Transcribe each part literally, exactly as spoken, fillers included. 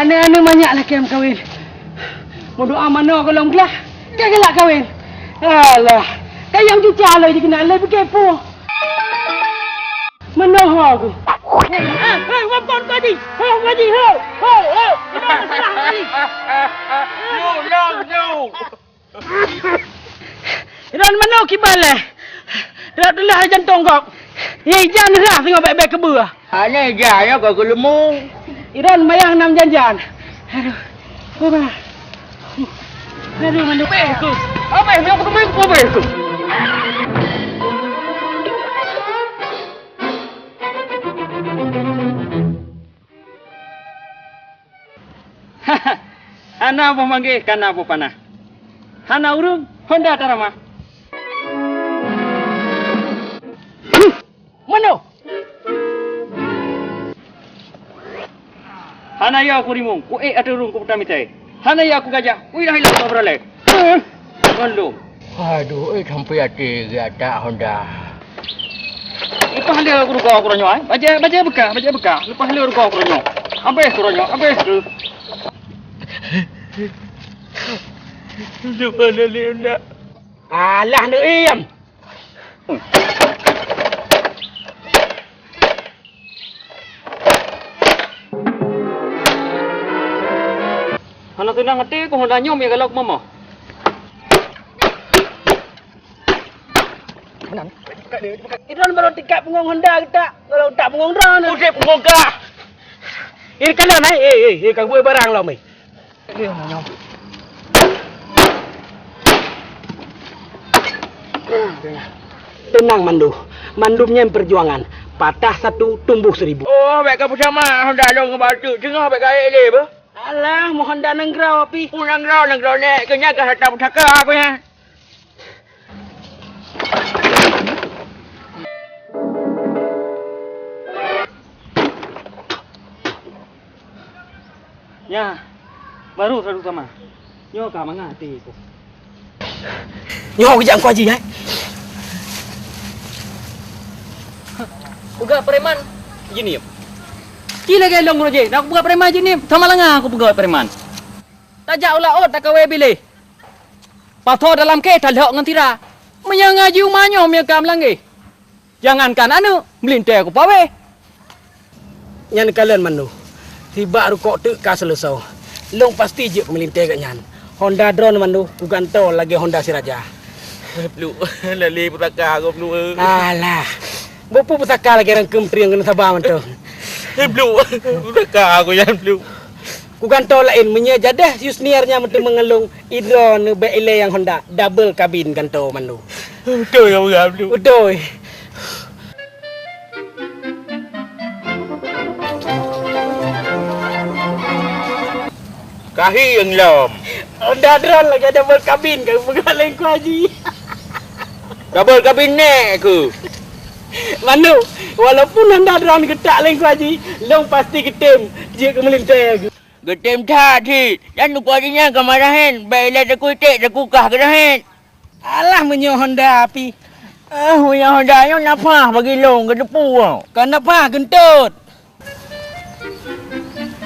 Aneuk-aneuk manyak lakée meukawen. Meudoa manoe goh lom glah, ka galak kawen. Alah, kayang cuca lé jikeunan lé pike pu. Manoe ho ku. Ah, hei, wapon tadi. Ho, tadi, ho. Ho, ho. Kenapa salah tadi? Yuk, yuk, yuk. Iran manoe kiban lé. Rot teulah jantong gob. Ye ija neurah singoh bèk-bèk keubeue. Hana ija nyoe ka geuleumu. Iran mayang nam janjan. Aduh. Kuba. Aduh, manoe bèk ku. Apa yang aku temuin ku bèk ku? Hana boh manggéh, kana boh panah. Hana ureuëng, honda taramah. Manoe! Hana ya ku rimong, ku ék ateueh rhueng ku peutamita. Hana ya ku gajah, ku ilah-ilah ku beuralée. Ngon lom. Aduh, eh, sampai até geutak honda. Leupah lé rugoe keuroe nyoe, eh. Bajée, bajée beukah, bajée beukah. Leupah lé rugoe keuroe nyoe. Habéh keuroe nyoe, habéh keuh. Leupah lé honda. Alah, neuiem. Hana seunang até ku honda nyoe meugalak mama. Iron baru tikat punggong honda geutak, kalau tak punggong drone. Udeb punggong kah. Ini kalian, eh, eh, eh, eh, kagui barang lom, eh. Teunang Mandu, mandum nyan peujuangan, patah satu tumbuh seribu. Oh, bèk ka peusamah honda lôn ngon batu, teungoh bèk ka ék lé beuh. Alah, mohon dah nanggroe pih. Nanggroe, nanggroe nèk, keu nyan ka harta pusaka aku nyan. Nya, baru satu sama. Nyoe ka mangat até ku. Nyoe geujak Teungku Haji, hai. Peugah preman, Jeunieb. Ci lagèe lôn roje, nak peugah preman Jeunieb, sama langa aku peugah preman. Tajak u laôt takawé biléh. Pasoe dalam kèh talhok ngon sira. Meunyoe ngaji uma nyoe meunyoe ka meulangge. Jangankan aneuk, meulintèe kupawéh. Nyan kalon Mandu. Sibak rukok teuk ka seuleusoe. Lôn pasti jeuet keu meulintèe gobnyan. Honda droen Mandu, kugantoe lagèe honda si raja. Pluek, lali pusaka gob pluek. Alah. Boh peue pusaka lagèe rangkeum trieng keuneuk saba mantong. Pluek, pusaka aku nyan pluek. Kugantoe laén meunyoe jadeh Yusniar nyan meuteumé ngon lôn, i droeneuh bèk ilèe nyang honda, double kabin gantoe Mandu. Beutôi ka peugah pluek. Beutôi. Kahieng lom. Honda droen lagèe double kabin ka peugah lé Teungku Haji. Double kabin nèk keuh. Mandu, walaupun honda droen geutak lé Teungku Haji, lôn pasti geutem jeuet keu meulintèe keuh. Geutem that cit, dan Teungku Haji nyan ka marah hen, bèk ilèe takue ték takue kah keudroe hen. Alah meunyoe honda pih. Ah, meunyoe honda nyoe nafah bagi lôn keuteupue. Kon nafah, geuntot.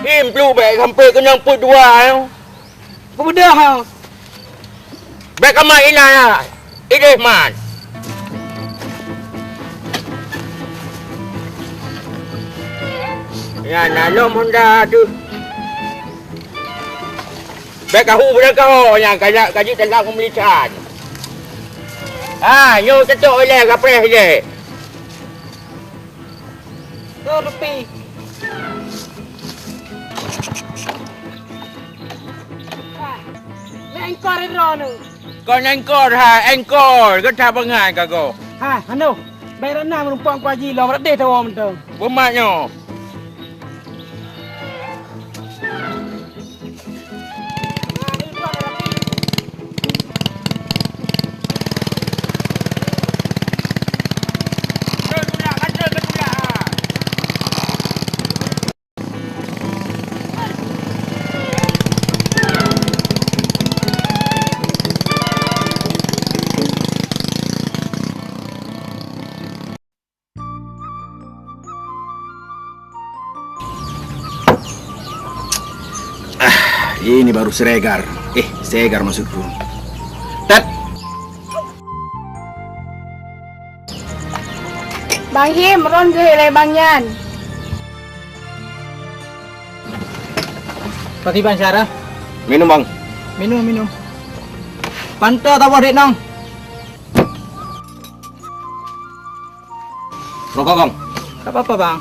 Im pluek bèk sampoe keunong peuet dua nyoe. Kubeudôh, ha. Bèk kamat inan, ha. Idéh man. Nyan na lom honda teuh. Bèk kahu beurangkaho nyang ka jak ka jiteulang peumeulisan. Ha, nyoe teutok ilèe, gapreh ilèe. Tuh, rupi. Ha, na engkor droeneuh. Kon engkor, ha, engkor. Geuta bangai ka goh. Ha, hanoh. Bèk rot na meurumpok Teungku Haji lom, rot deh tawoe mantong. Beumat nyoe. Ini baru Siregar. Eh, Segar maksudku. Tet! Bang Him, ron geuh ilée bang nyan. Pati Bang Syara. Minum, Bang. Minum, minum. Pantoe taboh dék nong. Rokok, Bang. Tak apa-apa, Bang.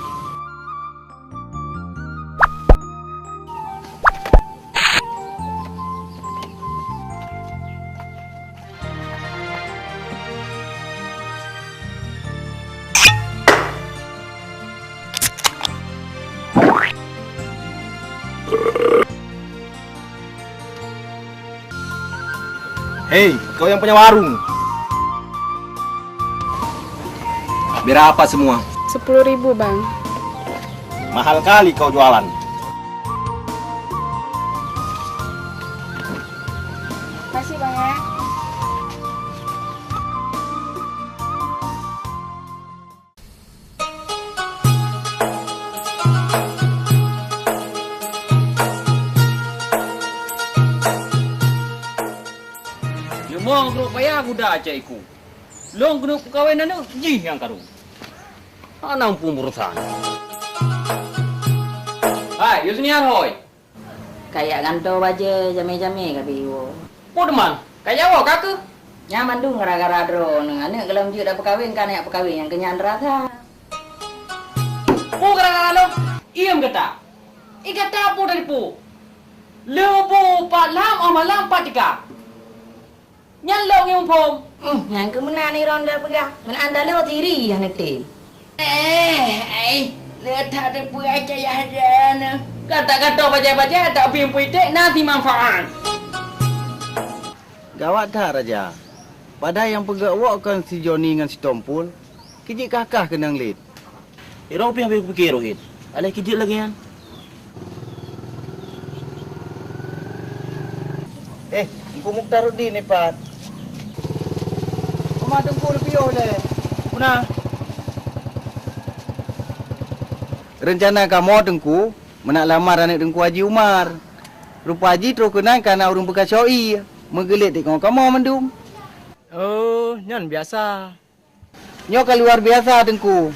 Hei, kau yang punya warung. Berapa semua? Sepuluh ribu, Bang. Mahal kali kau jualan. Makasih, Bang, ya. Leumo keuneuk payah guda cak iku. Lôn keuneuk peukawen aneuk jih nyang karung. Hana muphom urosan. Hai, Yusniar hoi! Kajak gantoe bajée jamé-jamé ka pih iwoe. Peue teuma? Kajak woe ka keuh? Nyan mandum gara-gara droeneuh. Aneuk gohlom jeuet dak peukawen, ka neujak peukawen nyang keu nyan rasa. Peue gara-gara lôn? Iem gata! I gata peue tadi peue? Leubu pat lam, oh malam pat teuka. Nyan lôn nyang muphom. Hmm, nyan keuh meunan Iron lôn peugah. Meunan anda lôn siri hana tem. Eh, ai, le that teupeu aja yah jana. Gata-gata bajai-bajai tak bim puitek na si manfaat. Gawat that, Raja. Padahai nyang peugöt woe kon si Joni ngon si Tompul. Keu jeuet kah-kah keunong lét. Irong pih habéh kupike roh hit. Aléh keu jeuet lagée nyan. Eh, Teungku Mukhtaruddin ni pat? Uma Teungku neupiôh lé. Meunan. Reuncana kamoe Teungku, meunak lamar aneuk Teungku Haji Umar. Rupa jih troh keunan ka na ureuëng peukasoe ié, meugeulét teuk ngon kamoe mandum. Oh, nyan biasa. Nyoe ka luar biasa, Teungku.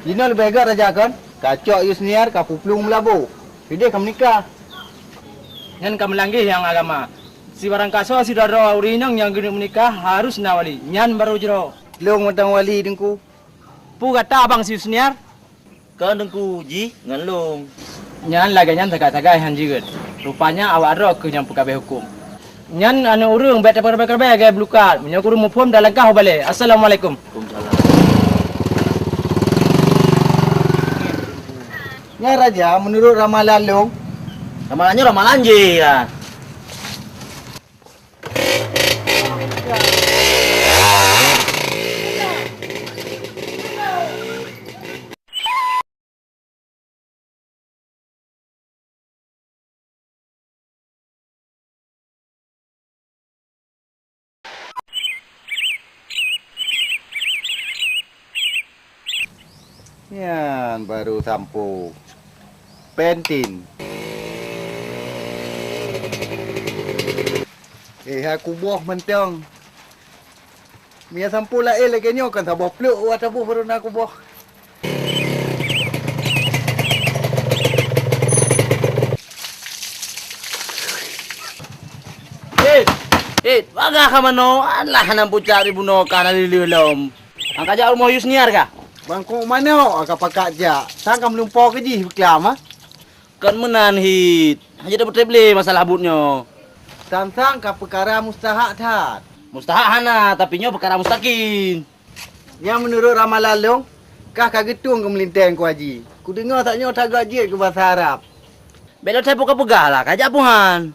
Jinoe leubeh gét raja kon? Ka cok Yusniar ka peuplueng meulaboh. Sideh ka meunikah. Nyan ka meulanggaih nyang agama. Sibarang kasoe sidroe-droe ureuëng inong nyang geuneuk meunikah harus na wali. Nyan barô jroh. Lôn mantong wali, Teungku. Peue gata abang si Yusniar? Kon Teungku jih ngon lôn. Nyan lagée nyan sagai-sagai han jeuet. Rupanya awak droe kheueh nyang peukabeh huköm. Nyan aneuk ureuëng bék tapeureubée-reubée lagée bulukat. Meunyoe kureueng muphom, talangkah u balée. Assalamualaikum. Waalaikumsalam. Nyan raja, meunurot ramalan lôn. Ramalan nyoe ramalan jih, ya. Nyan baru sampoe. Pentin. Eh, aku boh mantong. Meunyo sampoe laén lagée nyoe kan saboh pluek u ataboh baru na kuboh. Eh, eh, bagah ka manoe, alah hana pucak di bunoe ka na lileueh lom. Angka jak rumoh Yusniar kah? Bangkok manoe ka pakat jak, sang ka meulumpo keu jih beuklam, ha? Kon meunan hit, hana jeuet tapeutreb lé masalah buet nyoe. Sang-sang ka peukara mustahak that. Mustahak hana, tapi nyoe peukara mustakim. Nyan meunurot ramalan lôn, kah ka geutueng keu meulinteng ku haji. Kudeungoe that nyoe that gak jeuet keu basa Arab. Bék lôn sapeue ka peugah lah, ka jak puhan.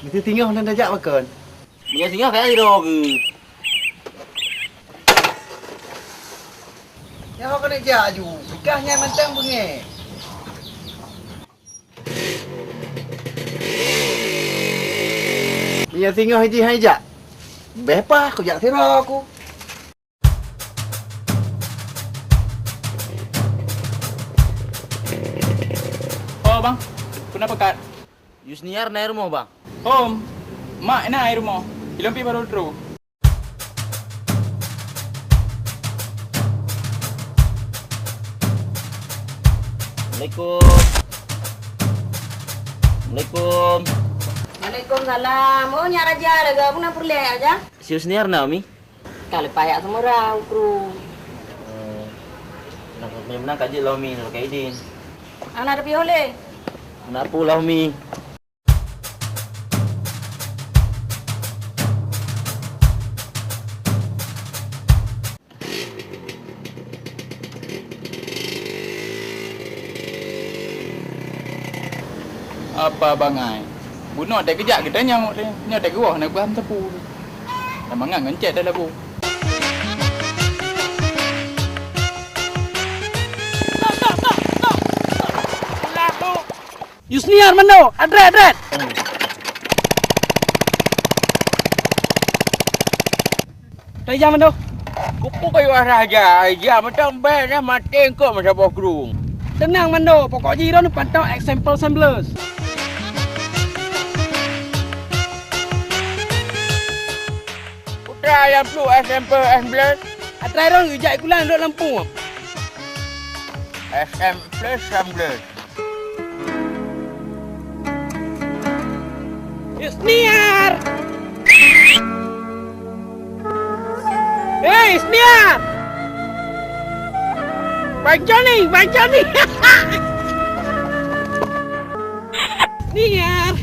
Meuseuti singoh lôn tajak pakon? Meunyoe singoh kaya sidroe geuh. Nyoe keuneuk jak aju, kah nyan mantong beungéh. Meunyoe singoh jih hai jak, béh pah kujak sidroe ku. Oh, bang, kenapa kat? Yusniar na i rumoh, Bang? Hom, mak na i rumoh. Ilôn pih baru trôh. Assalamualaikum. Assalamualaikum. Waalaikumsalam. Oh, nyak Raja, lagèe peue na peureulèe, Raja? Si Yusniar na, Umi? Ka leupah jak Semeurah, u krueng. Oh. Nah, meunan ka jeuet lom, Umi, nurut keu idin. Hana teupiôh lé. Hana peue lah, Umi. Apa bangai? Bunoe teukeujak geutanyoe, nyoe teugeubah na beuham teupeu. Lam mangat ngon cét dah labu. Yusniar, meunoe, adret, adret. Teuh ija meunoe. Kupeue kayue rhah ija, ija mantong bèk na maté eungkôt meusaboh krueng. Teunang meunoe, pokok jih droeneuh pantau S M Plus sembilan belas. Putra nyang pluek S M Plus sembilan belas. Atra droeneuh jak ikulan rot lampu. S M Plus sembilan belas. Yusniar! Hei, Yusniar! Bang Joni, Bang Joni! Yusniar!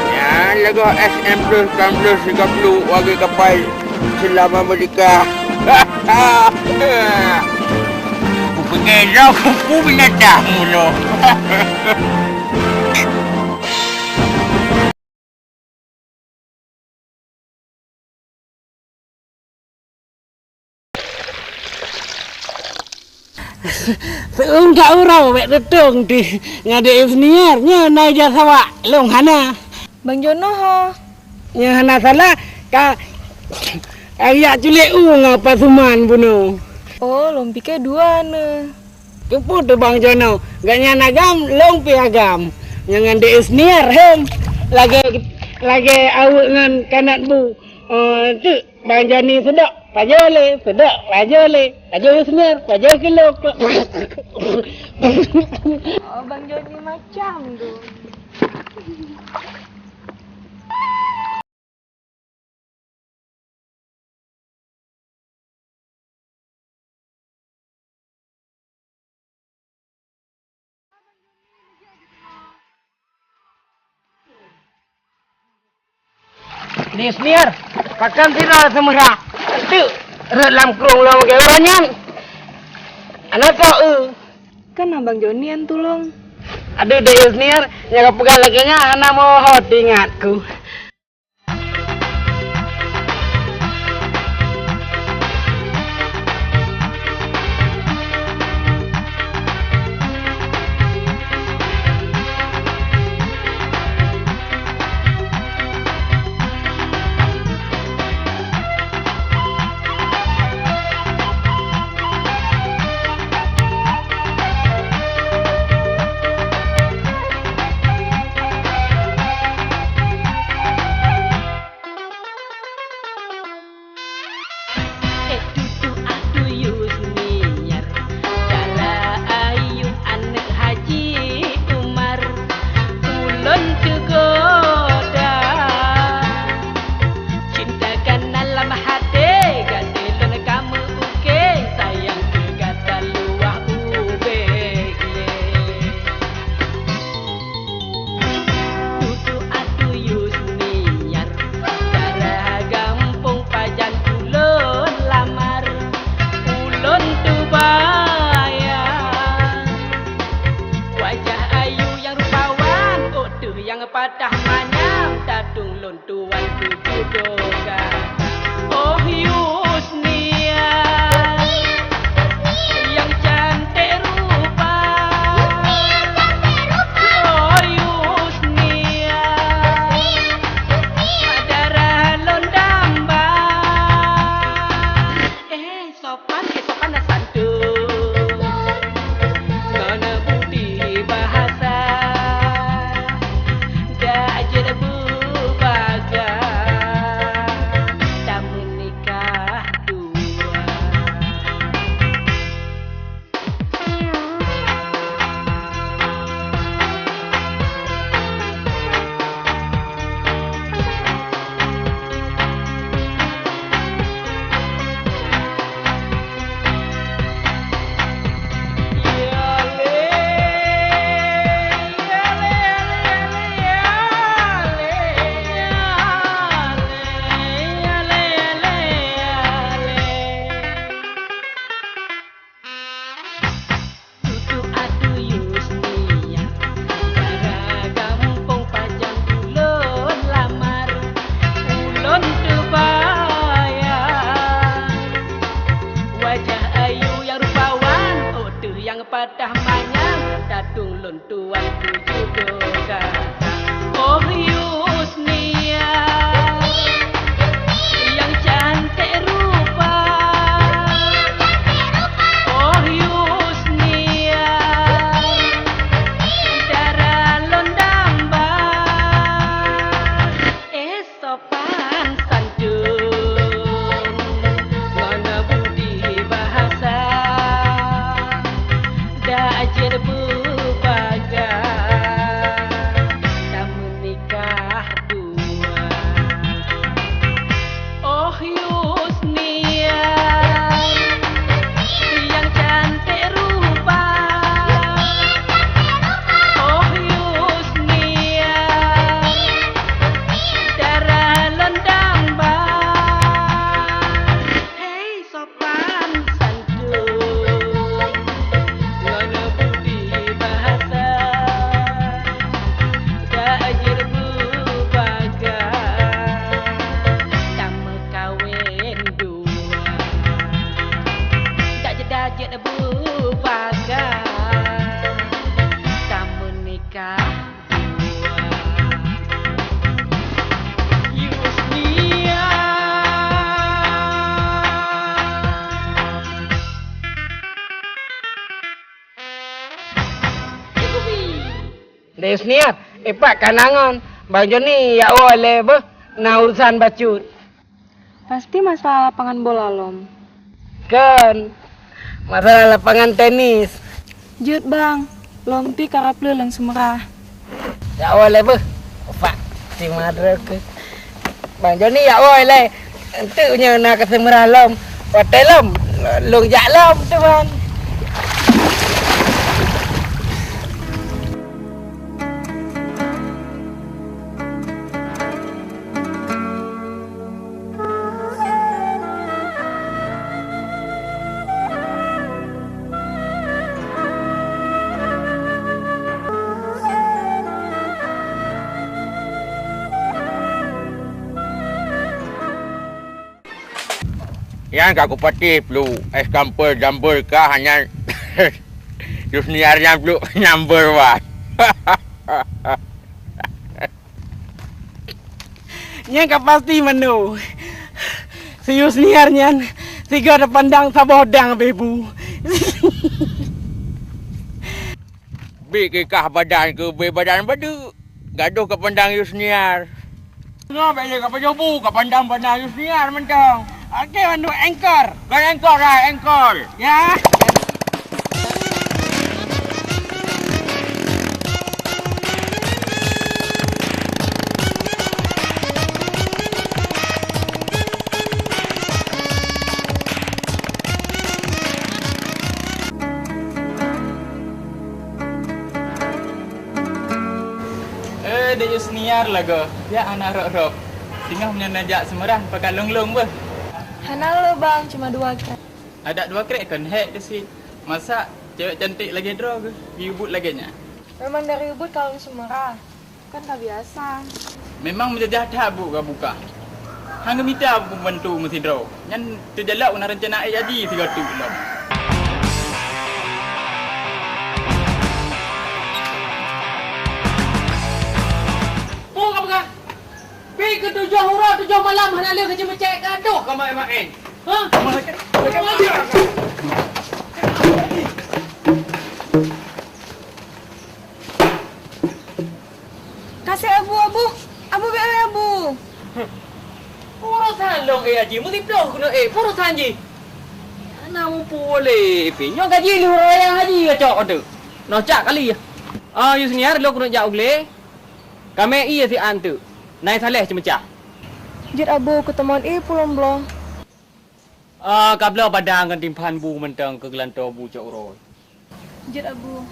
Nyan lagèe S M Plus, S M Plus tiga puluh, lagèe kapai selam Amerika. Kupeugah lom, kupeue binatang mulo. Seueung ka uroe bèk teutông teuh ngon Dek Yusniar, nyoe na ija sawak, lôn hana. Bang Jono ho? Nyoe hana salah, ka, ka jak culek u ngon Pasuman bunoe. Oh, lôn pike dua neuh. Keupeue teuh Bang Jono, gobnyan agam, lôn pih agam. Nyan ngon Dek Yusniar, hem. Lagèe, lagèe aweuek ngon kanat bu. Oh, teuk, Bang Joni seudok, pajoh lé, seudok, pajoh lé. Pajoh Yusniar, pajoh keu lôn. Oh, Bang Joni macam tu. Dek Yusniar, pakon sidroe Semeurah? Teuk rhot lam krueng lom lagèe uroe nyan. Hana soe eu. Kan abang Joni nyang tulông. Aduh, Dek Yusniar, nyang ka peugah lagèe nyan hana meuho teuingat ku. Tah manyam tatung lôn tuan keu judo gata. Oh Yusnia, nyang cantik rupa. Oh Yusnia, darah lôn damba. Eh, sopan, eh, sopan dan santun. Ngon budi bahasa, dak jeuet beubaga, tameunikah dua. Tutoe ateueh Yusnia, dara gampông pajan ulôn lamar. Ulôn teubayang wajah ayu nyang rupawan, oh teuh nyang patah manyang, tatung lôn tuan keu judo gata. Oh Yusnia, nyang cantik rupa. Oh Yusnia, dara lôn damba. Eh, sopan santun ngon budi bahasa, dak jeuet beubaga, tameunikah dua. Oh Yusnia, nyang cantik rupa. Oh Yusnia, dara lôn damba. Hei, sopan santun ngon budi bahasa, dak jeuet beubaga, tameukawen dua. Dak jeuet, dak jeuet beubaga, tameunikah dua. Yusnia. Dek Yusnia, eh, pat ka na ngon Bang Joni jak woe lé beuh, na urusan bacut. Pasti masalah lapangan bola lom. Kon, masalah lapangan tenis. Jeuet bang, lom pih karab lé lam Seumeurah. Jak woe lé beuh, Pak, si Madra keuh. Bang Joni jak woe lé. Enteuk nyoe na keu Seumeurah lom. Watèe lom, lôn jak lom teuma. Nyan ka kupatéh pluek, es campur jambur kah nyan. Yusniar nyan pluek number one. Nyan ka pasti meunoe. Si Yusniar nyan sigoe tapandang saboh dang bèe bu. Bèk kikah badan keu bèe badan badeuk. Gadoh ka pandang Yusniar. Nyoe bèk lé ka pajoh bu, ka pandang-pandang Yusniar mantong. Oke, mandum engkor. Bukan engkor lah, engkol. Ya. Eh, Dek Yusniar lagoe, jak hana rhot-rhot. Singoh meunyoe neujak Seumeurah pakat lôn-lôn beuh. Hana lé bang, cuma dua krek. Adak dua krek kon hék keuh sit. Masa cewek cantik lagèe droe keuh, geuyue buet lagèe nyan? Memang dari ubit kalau di Seumeurah. Kan ka biasa. Memang meujajah that buet ka buka. Han geumita pembantu meusidroe. Nyan teujalak na reuncana ék haji sigoe teuk lom. Peue ka peugah? Pi keu tujoh uroe tujoh malam hana lheueh keuceumeucék, gadoh ka maén-maén. Hah? Kaseh Abu, Abu. Abu, bèk, Abu. Urosan lôn, eh, Haji. Meusiploh keuneuk, eh, urosan jih. Hana muphom lé, Pi. Nyoe gaji lheueh uroe raya Haji geucok teuk. Noh cak kali. Ah, Yusniar, lôn keuneuk jak u glé. Kamé ié si An teuk. Nai Saleh ceumeucah. Jeuet Abu, keuteumon ié pulom bloe. Ah, kabloe padang ngon timphan bu mantong keu geulantoe bu cok uroe. Jeuet Abu.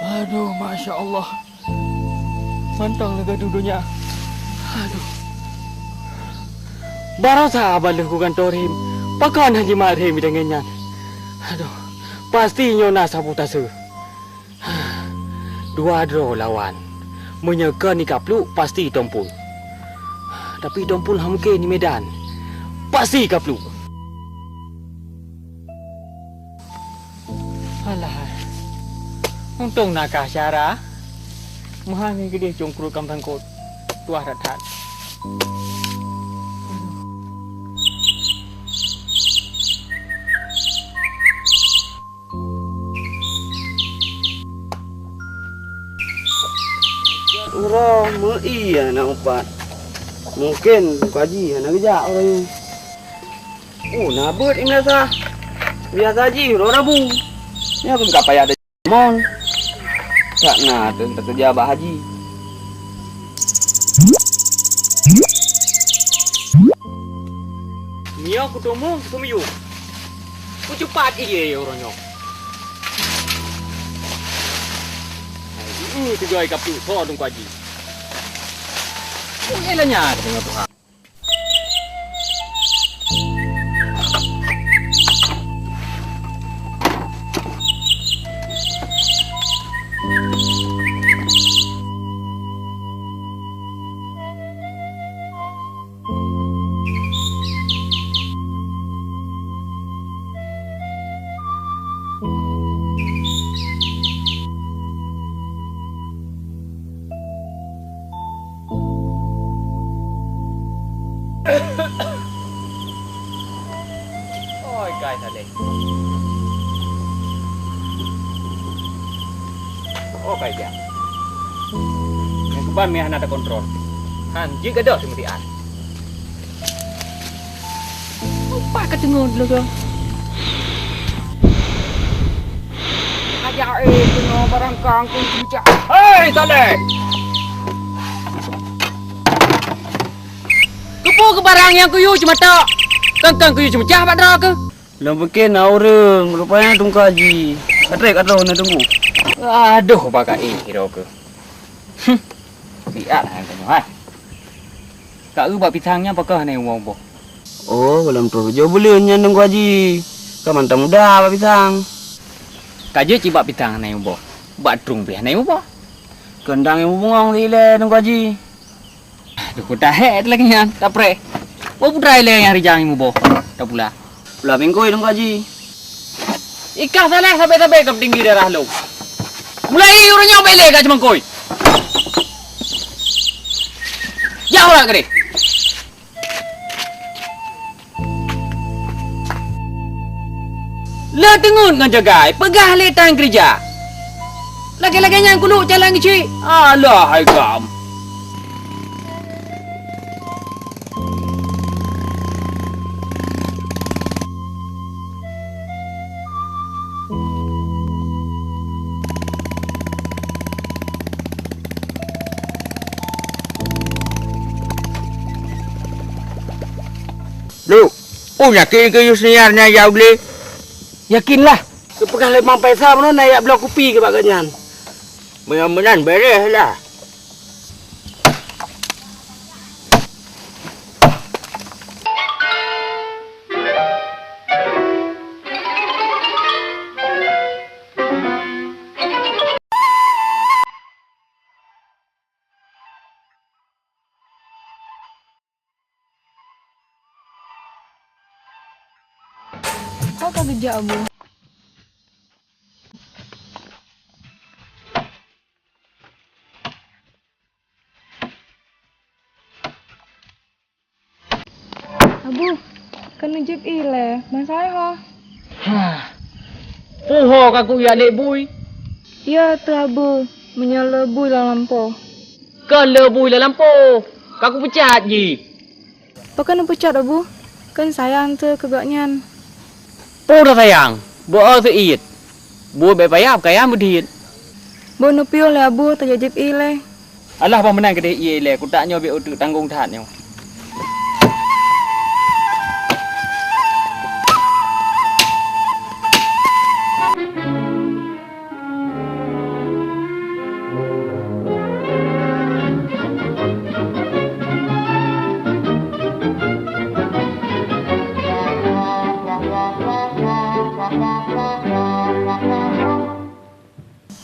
Aduh, masya Allah. Mantong lagèe dudonya. Aduh. Baroesa baleuh ku gantoe rhem. Pakon han jimat rhem deungon nyan. Aduh. Pasti nyoe na sabotase. Dua droe lawan. Meunyoe kon i Kapluk, pasti Tompul. Tapi Tompul han mungken i Medan. Pasti Kapluk. Alah. Untông na kah syara. Meuhana geudeh cungkruet kam sangkot. Tuah that-that. Uroe meu-ie na upat. Mungken Teungku Haji hana geujak uroe nyoe. Oh, na beuet i meunasah. Biasa jih uroe Rabu. Nyoe keuh ka payah deungon. Sak na teuh teukeujah bak Haji. Nyoe kuteumong kuteumiyueb. Kucupat ie uroe nyoe. Hai, teuga i Kapluk soe Teungku Haji. Ui, lanya deungon Tuhan. Oi, kai Saleh. Oh, kai jak. Nyang keuban meuh hana takontrol. Han jeuet gadôh teumeusiat. Upah ka teungoh lôn. Aja eh keunoe barang kang keu cicak. Hei, Saleh! Keupeue keu barang nyang kuyue ceumatok? Kang-kang kuyue ceumeucah bak droe keuh? Lôn pike na ureueng, rupanya Teungku Haji. Ka trép ka troh na teungku. Adoh, baka éh droe keuh. Huh. Siat hai tanyoe hai. Ka eu bak pisang nyan pakon hana uboh-uboh. Oh, gohlom troh jôh buleuen nyan Teungku Haji. Ka mantong muda bak pisang. Ka jeuet cit bak pisang hana uboh. Bak trueng pih hana uboh. Keundang nyang bungong di ilèe Teungku Haji. Aduh, ku tahek lagèe nyan, tapreh. Boh putra ilèe nyang rijang nyang muboh, tapula. Pula mingkui Teungku Haji. Ikah salah sabé-sabé ka peutinggi darah lôn. Mulai uroe nyoe bèk lé ka ceumangkui. Jak urat keudeh. Le teungeut ngon jagai, peugah lé tan keureuja. Lagèe-lagèe nyan kuluk jalan keuchik. Alah hai gam. Yakin keu Yusniar nyan jak u glé? Yakinlah. Geupeugah lé Mang Faisal meunan na jak bloe kupi keu bak gobnyan. Meunyoe meunan beureh lah. Ho ka geujak, Abu? Abu, keuneuk jieb ilée, ban saai ho? Hah. Peue ho ka kuyak lé bui? Iya teuh, Abu, meunyoe le bui lam lampôh. Kon le bui lam lampôh, ka kupeucat jih. Pakon neupeucat, Abu? Kon sayang teuh keu gobnyan. Peue dah sayang, beu-o seuiet. Buet bèk payah, peukayan beudit. Beu neupiôh lé Abu tajak jieb ilée. Alah, bah meunan keudeh ilée, kutak nyoe bèk uteuk tanggong that nyoe.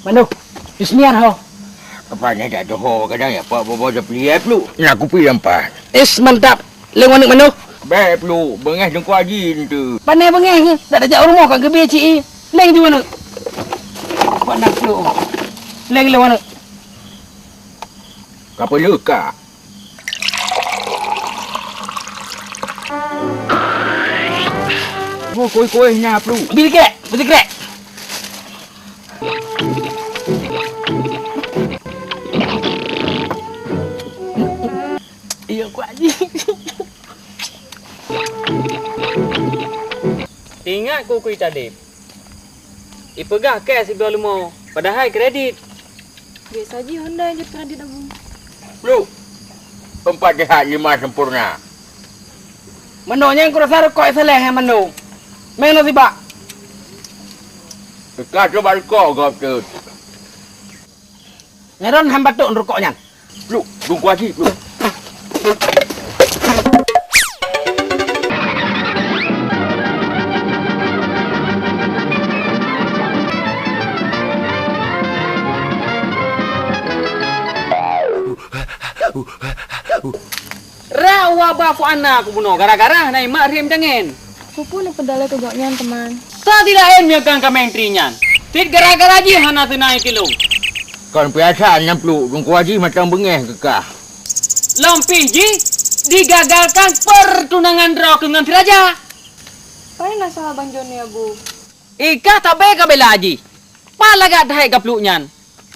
Manoe, Yusniar ho. Apa nyan dak doho kadang ya, Pak, bobo seuplie pluek. Nak kupi lampa. Is, mantap. Leng waneuk manoe. Bèk pluek, beungèh Teungku Haji entu. Pane beungèh, dak tajak u rumoh ka geubi ci i. Leng ju waneuk. Buat nak pluek. Leng lé waneuk. Ka peuleuka. Mo kuéh-kuéh nya pluek. Bi krek, bi krek. Iya kuat ji. Ingat kukui talib. Ipeugah kèe sibloe leumo, padahai kredit. Biasa ji Honda nyang jeuet kredit, Abu. Pluek. Empat sehat lima sempurna. Manoe nyang kurasa rukok saleh nyang manoe. Meng nyoe sibak. Teuka coba rukok gob teut. Nyaron hamba tok rukok nyan. Pluek, Teungku Haji, pluek. Rah wabah fu'ana kubunoe gara-gara hana imat rhem tangen. Peue-peue neupeudalai keu gobnyan, teuma? Sa si laén meunyoe kon kaméng tri nyan. Cit gara-gara jih hana seunang itilông. Kon biasa nyan pluek, Teungku Haji mantong beungèh keukah. Lom pih jih digagalkan pertunangan droe keuh ngon si raja. Pane na salah Bang Joni, Abu? Ikah tabé ka bela jih. Pat lagak that geuh pluek nyan.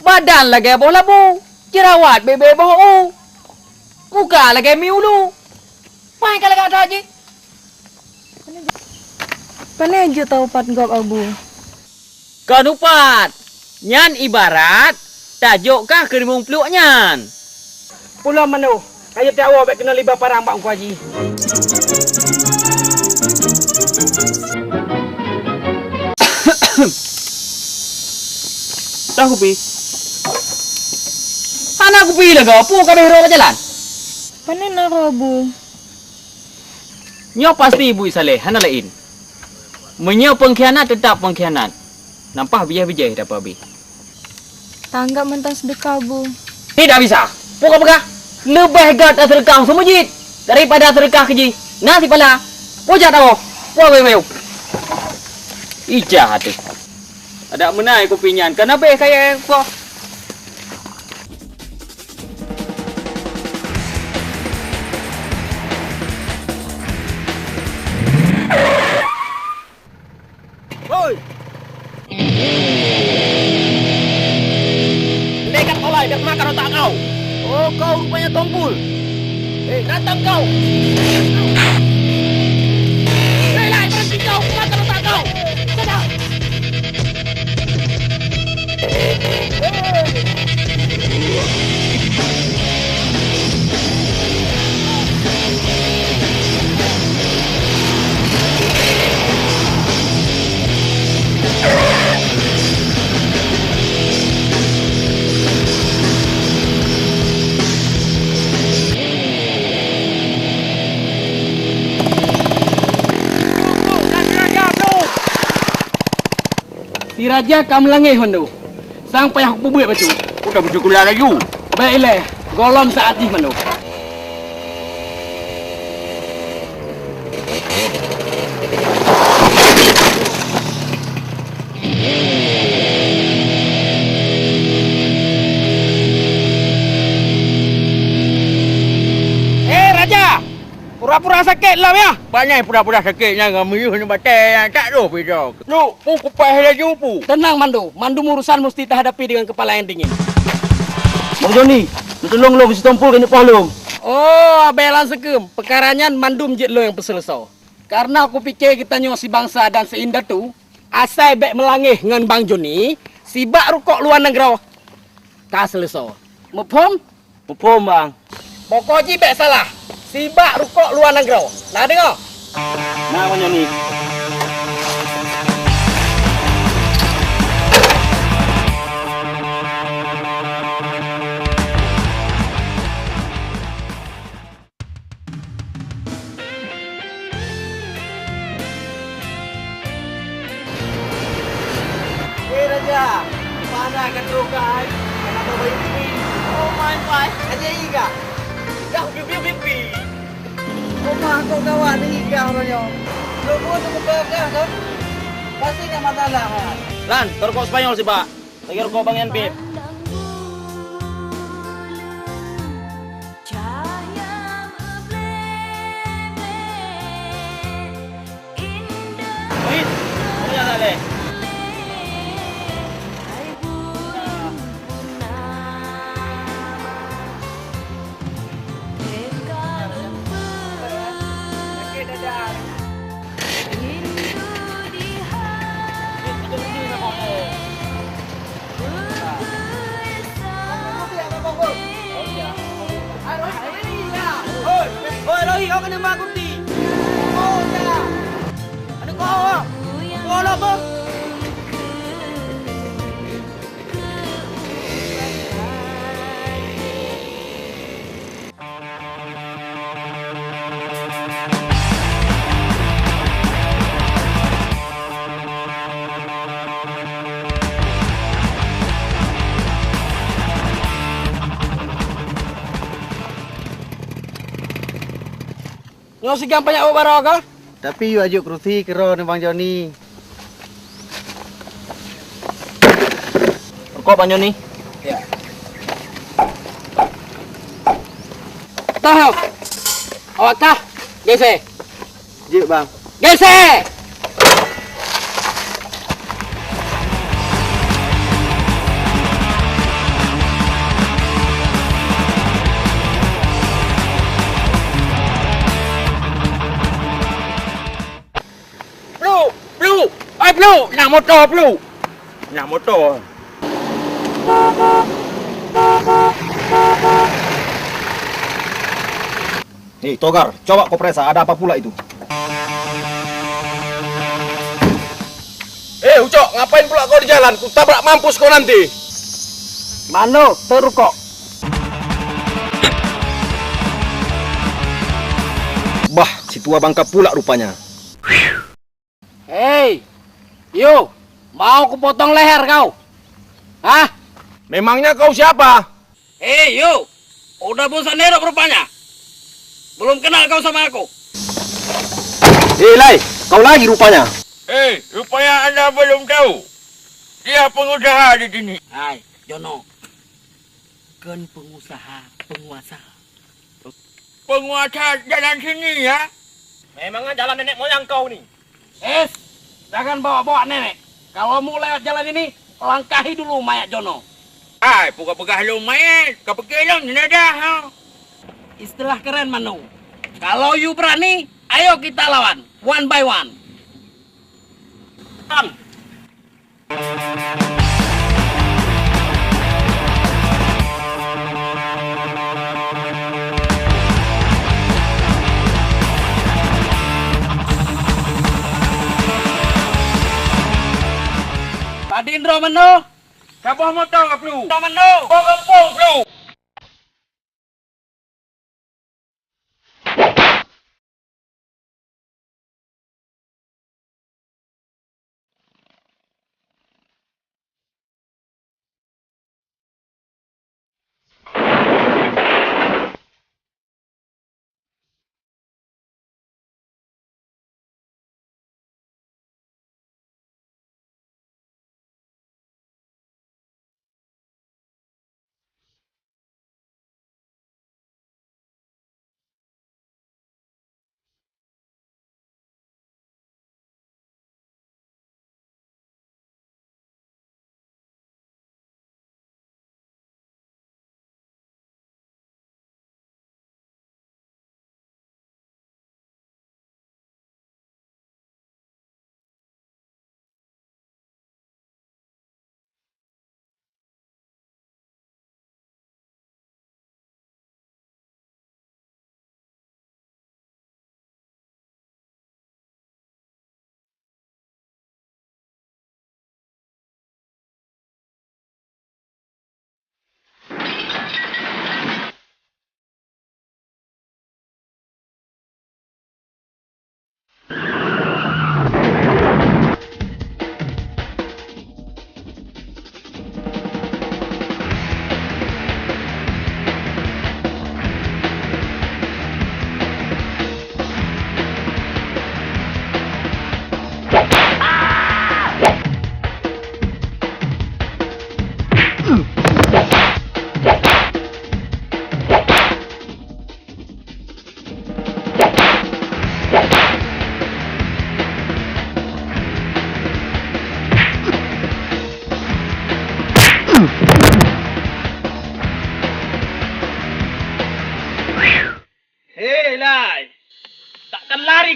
Badan lagèe boh labu, jeurawat bèk-bèk boh u. Muka lagèe mi ulu. Pane ka lagak that jih. Pane jeuet taupat gob, Abu? Kon upat. Nyan ibarat tajok kah keu rimueng pluek nyan. Pulang manoe, kayém tawoe bèk keunoe libak parang bak Teungku Haji. Toh kupi. Hana kupi lagèe peue ka bèh rhot bak jalan? Pane na rhot, Bu? Nyoe pasti buet saleh, hana laén. Meunyoe peungkhianat, teutap peungkhianat. Nampah bijéh-bijéh tapeuabéh. Tanggap mantong seudeukah, Bu. Tidak bisa. Peue ka peugah? Leubeh gèt taseudeukah u meuseujid daripada seudeukah keu jih. Na sipala. Peue jak tawoe? Peue weu-weu? Ija até. Adak meunan kupi nyan, ka na bèh kayèe po. Hoi! Dekat olai, dak makan otak kau. Oh, kau rupanya Tongkul. Eh, datang kau. Hei, lai, berhenti kau, makan otak kau. Sudah. Si raja ka meulangéh mandum. Sang payah kupeubuet bacut. Udah bersyukurlah laju. Baik ilée, gohlom saat jih mandum. Eh, raja! Pura-pura sakét lom, ya? Pane pura-pura sakét nyan ngon miyuh nibak batée nyan, tak roh pih droe. Nyoe, pu kupaih laju, pu. Tenang, Mando. Mandum urusan musti tahadapi dengan kepala yang dingin. Bang Joni, neutulông lôn, si Tompul keuneuk poh lôn. Oh, abée lam seukeuem. Peukara nyan mandum jeuet lôn nyang peuseuleusoe. Kareuna kupike geutanyoe sibangsa dan si-indatu, asai bék meulangéh ngon Bang Joni, sibak rukok luwa nanggroe ka seuleusoe. Muphom? Muphom, Bang. Pokok jih bék salah, sibak rukok luwa nanggroe. Na deungoe? Na, Bang Joni. Weh raja, mana ka troh kah hai? Kenapa bayu pipi? Oh my god. Aja iga. Dah pipi pipi. Rumah kau gawat ni iga orang nyo. Lo pun tu buka kah kan? Pasti nak masalah kan? Lan, terkok Spanyol sih, Pak. Lagi rukok Bang Yan, Bib. Wait, boleh tak, Leh? Oi, Rohi, kau kena makan kurti. Oh, ya. Ada kau, ah. Kau lah, bang. Nyoe si gampang nyak baroe ka? Tapi yue ajok keurusi keudroe nibak Bang Joni. Rukok Bang Joni. Ya. Toh, awak kah? Geuseh. Jeuet, Bang. Geuseh! Pluek! Pluek! Ai, pluek! Nyan moto, pluek! Nyan moto. Hei, Togar, coba kau periksa ada apa pula itu. Eh, Ucok, ngapain pula kau di jalan? Ku tabrak mampus kau nanti. Mano, terukok. Bah, si tua bangka pula rupanya. Hei, Yu, mau kupotong leher kau? Hah? Memangnya kau siapa? Hei, Yu, udah bosan hidup rupanya. Belum kenal kau sama aku. Hei, Lai, kau lagi rupanya. Hei, rupanya anda belum tahu. Dia pengusaha di sini. Hai, Jono. Kon pengusaha, penguasa. Penguasa jalan sini, ya? Memangnya jalan nenek moyang kau ni? Eh, jangan bawa-bawa nenek. Kalau mau lewat jalan ini, langkahi dulu mayat Jono. Hai, peugah-peugah lôn manyét, kapike lôn jenazah, ha? Istilah keren, Mano. Kalau you berani, ayo kita lawan, one by one. Kan? Padin droe meunoe, saboh moto ka pluek. Droe meunoe, boh gampông pluek.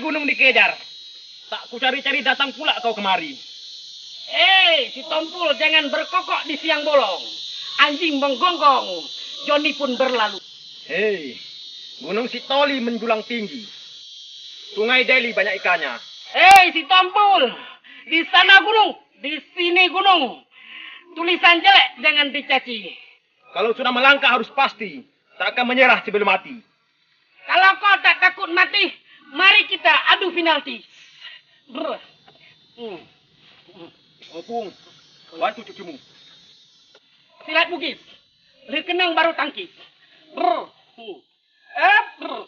gunong dikejar. Tak kucari-cari datang pula kau kemari. Hei, si Tompul, jangan berkokok di siang bolong. Anjing menggonggong, Joni pun berlalu. Hei, Gunong Sitoli menjulang tinggi. Sungai Deli banyak ikannya. Hei, si Tompul, di sana gunung, di sini gunung. Tulisan jelek jangan dicaci. Kalau sudah melangkah harus pasti, tak akan menyerah sebelum mati. Kalau kau tak takut mati, mari kita adu penalti. Brr. Hmm. Opung, bantu cucumu. Silat Bugis. Lheuh keunong baru tangkis. Brr. Hmm. Eh, brr.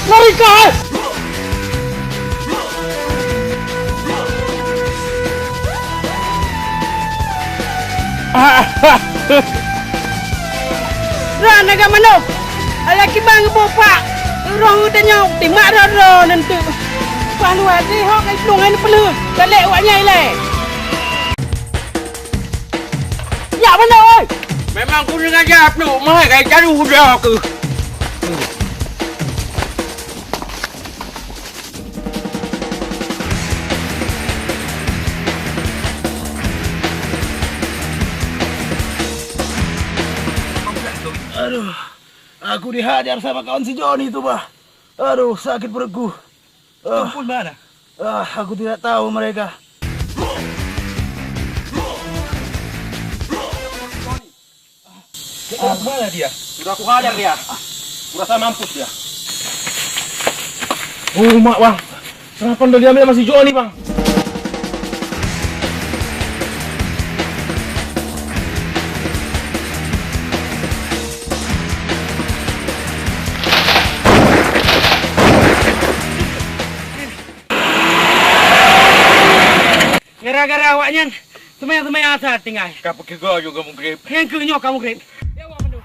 Lari kah, hai! Droe naga manok! Ayah kiban geuboh pak! Roh geutanyoe timak droe-droe neunteuk! Pah luwa deh hok ngai plueng hai neupeuleueh! Galek awaknyan ilée! Yak manok, oi! Memang kudeungoe jak pluek meuhai kai calu udah keuh! Aduh, aku dihajar sama kawan si Joni tu, bah. Aduh, sakit perutku. Ah. Tumpul mana? Ah, aku tidak tahu mereka. Ke mana dia? Sudah kuhajar dia. Kurasa mampus dia. Oh, mak, bang. Kenapa udah diambil masih Joni, bang? Gara-gara awaknyan, seumayang-seumayang asar tinggai. Ka peukeugö juga mugrib. Nyang keu nyoe ka mugrib. Ya, awak mandum.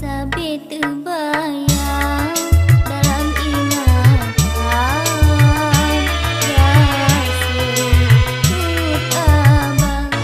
Sabe teubayang dalam ingatan, raseuk abang.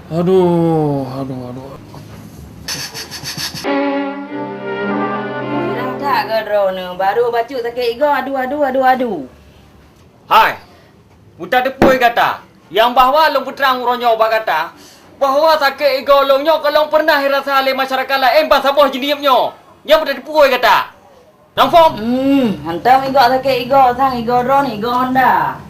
Aduh, aduh, aduh. Sirah that keu droeneuh, baru bacut sakét igoe, aduh, aduh, aduh, aduh. Hai, meutateupeue gata, nyang bahwa lôn peutrang uroe nyoe bak gata, bahwa sakét igoe lôn nyoe ka lôn peureunah rasa lé masyarakat laén ban saboh jeulieb nyoe. Nyan meutateupeue gata. Nang phom. Hmm, hantom igoe sakét igoe, sang igoe drone, igoe Honda.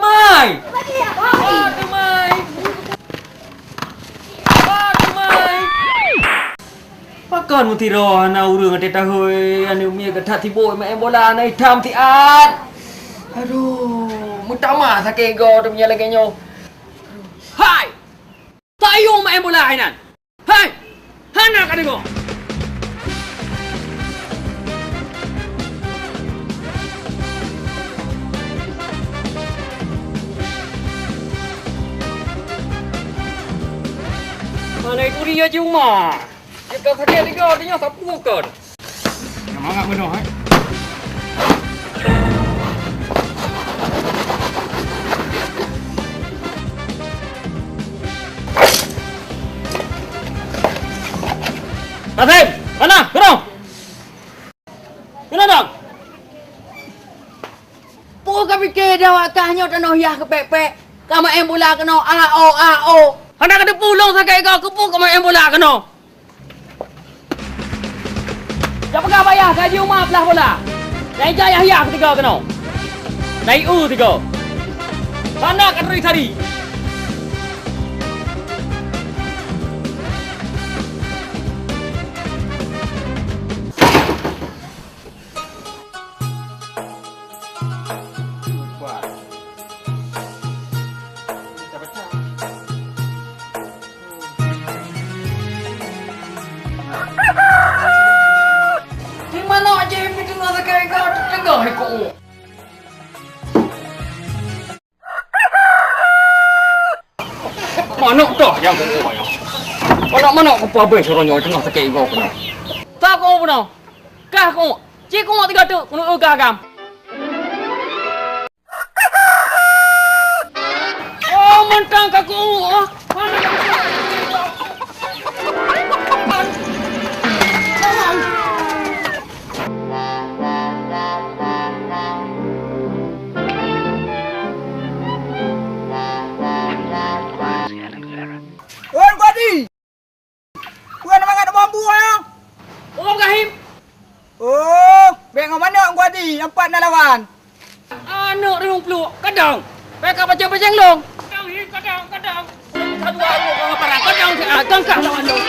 Mai! Aduh, mai! Aduh, mai! Pakon meusidroe hana ureueng até tahôi, aneuk miet gata sibok maén bola, na itam siat. Aduh, meutamah sakét igoe teuh meunyo lagèe nyoe. Hai! Tayue maén bola hai nan. Hai! Hana ka deungoe! Mana itu dia cuma? Jika sakét tiga, dia sapu kan? Nyan mangat meunoe, hai. Tasém, hana, keunoe! Keunoe dong! Peue ka pike di awak kah nyoe tanoh yah keu pék-pék? Ka maén bola keunoe, a-o, a-o! Hana ka teupeu lôn sakét goe keupeue ka maén bola keunoe? Ka peugah bak yah ka jiyue ma plah bola. Nyang ija yah-yah tiga keunoe. Na ié tiga. Hana ka turi sari. Di manoe jih pih teungoh sakét goe, teungoh ikôt. Manok toh nyang keu'oe nyoe. Manok-manok kupeue habéh uroe nyoe teungoh sakét igoe keunoe. Toh keu'oe bunoe. Kah keu'oe. Cit keu'oe tiga teuk keuneuk eu kah agam. Oh, mantong ka keu'oe, ah. Oi, Teungku Haji! Peue na mangat na bambu nyoe? Oh, Ibrahim! Oh, bèk ngon manok Teungku Haji, nampak na lawan. Aneuk ureueng pluek, kadang. Bèk ka pacang-pacang lôn. Kadang, hi, kadang, kadang. Kadang, kadang, kadang, kadang, kadang, kadang, kadang, kadang.